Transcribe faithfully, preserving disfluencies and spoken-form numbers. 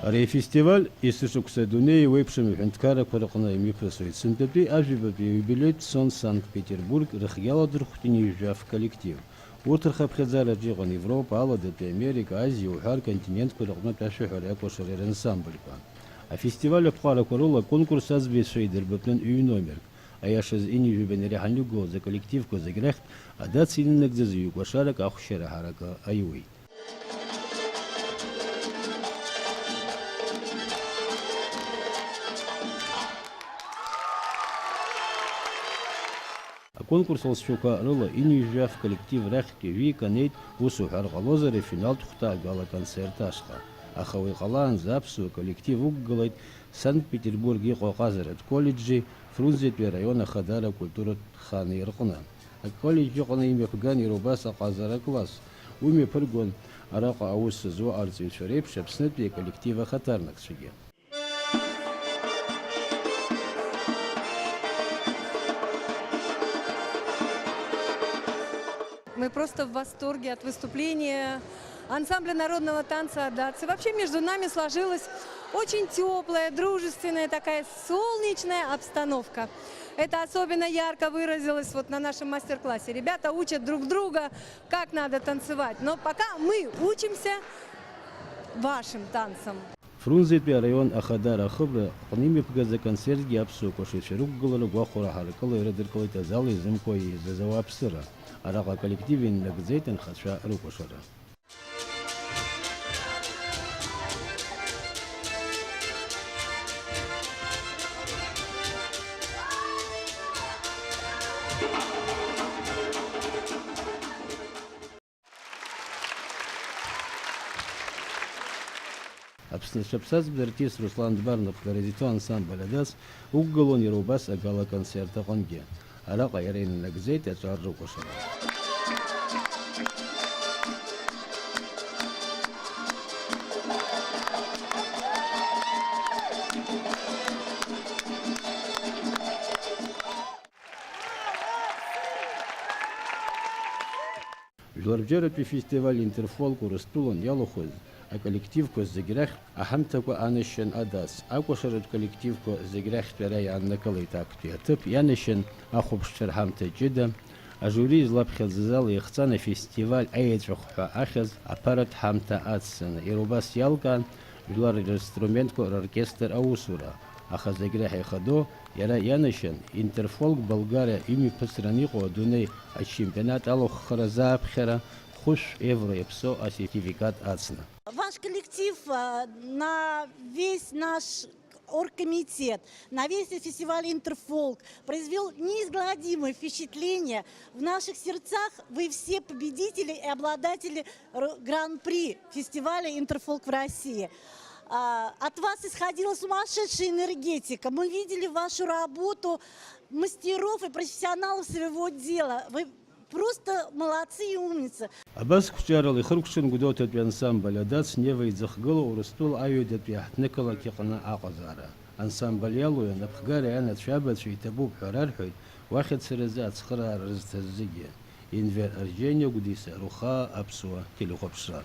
Ари афестиваль есышықәса адунеи еиуеиԥшым аҳәынҭқаррақәа рҟны имҩаԥысуеит. Сынтәатәи ажәабатәи аиубилеи дцон Санкт-Петербург, рыхгьы аладырхәт ини жәаф коллектив. Урҭ рхыԥхьаӡараҿы иҟан Европа, Аладатәи Америка, Азиа уҳәа рконтинентқәа рыҟнытә ашәаҳәареи акәашареи рансамбльқәа. Афестиваль аԥҟарақәа рыла аконкурс аӡбаҩцәа идырбатәын ҩ номерк. Аиашаз, ини жәаба инареиҳаны иқәгылаз аколлективқәа зегь рахьтә адаци инанагӡаз ҩ-кәашарак ахәшьара ҳаракы аиуеит. Аконкурс алҵшәақәа рыла ини жәаф коллектив рахьтә ҩык анеит, ус уҳәар ҟалозар, афиналтә хәҭа агала-концерт ашҟа. Аха уи ҟалаанӡа аԥсуа коллектив ықәгылеит Санкт-Петербург иҟоу аҟазаратә коллеџьи Фрунзетәи араион Ахадара акультуратә хани рҟны. Аколлеџь аҟны имҩаԥган иара убас аҟазара класс. Уи мҩаԥыргон араҟа аус зуа арҵаҩцәа реиԥш Аԥснытәи аколлектив ахаҭарнакцәагьы. Мы просто в восторге от выступления ансамбля народного танца «Адаци». Вообще между нами сложилась очень теплая, дружественная, такая солнечная обстановка. Это особенно ярко выразилось вот на нашем мастер-классе. Ребята учат друг друга, как надо танцевать. Но пока мы учимся вашим танцам. Фрунзетәи араион Ахадара ахыбра аҟны имҩаԥгаз аконцертгьы аԥсуа кәашаҩцәа рықәгылара гәахәара ҳаракыла ирыдыркылеит азал изымкуа еизаз ауааԥсыра. Араҟа аколлектив иннагӡеит анхацәа рыкәашара. Аԥсны зҽаԥсазтәыз артист Руслан Дбар напхгара зиҭо ансамбль «Адаци» уқәгылон иара убас агала-концерт аҟынгьы. Араҟа иара инанагӡеит аҿар рыкәашара. Жәларбжьаратәи фестиваль «Интерфолк» Урыстәылан иалахәыз аколлективқәа зегь рахьтә аҳамҭақәа анашьан «Адаци», акәашаратә коллективқәа зегь рахьтә иара иааннакылеит актәи аҭыԥ, ианашьан ахәаԥшцәа рҳамҭа ҷыда, ажури излаԥхьаӡаз ала иахҵан афестиваль аеҵәахә ҳәа ахьӡ аԥаратә ҳамҭа ацҵаны, иара убас иалкаан жәлар ринструментқәа роркестр аусура, аха зегь реиҳа ихадоу иара ианашьан, «Интерфолк Болгариа» имҩаԥысран иҟоу адунеи ачемпионат алахәхаразы аԥхьара хәышә евро иаԥсоу асертификат ацны. Ваш коллектив, а, на весь наш оргкомитет, на весь фестиваль «Интерфолк» произвёл неизгладимое впечатление. В наших сердцах вы все победители и обладатели р-, гран-при фестиваля «Интерфолк» в России. А, от вас исходила сумасшедшая энергетика. Мы видели вашу работу мастеров и профессионалов своего дела. Вы просто молодцы и умницы. Абас қәҿиарала ихыркәшан Гәдоуҭатәи ансамбль «Адаци» Нева иӡахгылоу Урыстәыла аҩадатәи аҳҭнықалақь аҟны аҟазаара. Ансамбль иалоу анапхгара ианацәа абацәа иҭабуп ҳәа рарҳәоит уахь ацаразы ацхыраара рызҭаз зегьы. Енвер Арџьениа, Гәдиса Рухаа, Аԥсуа телехәаԥшра.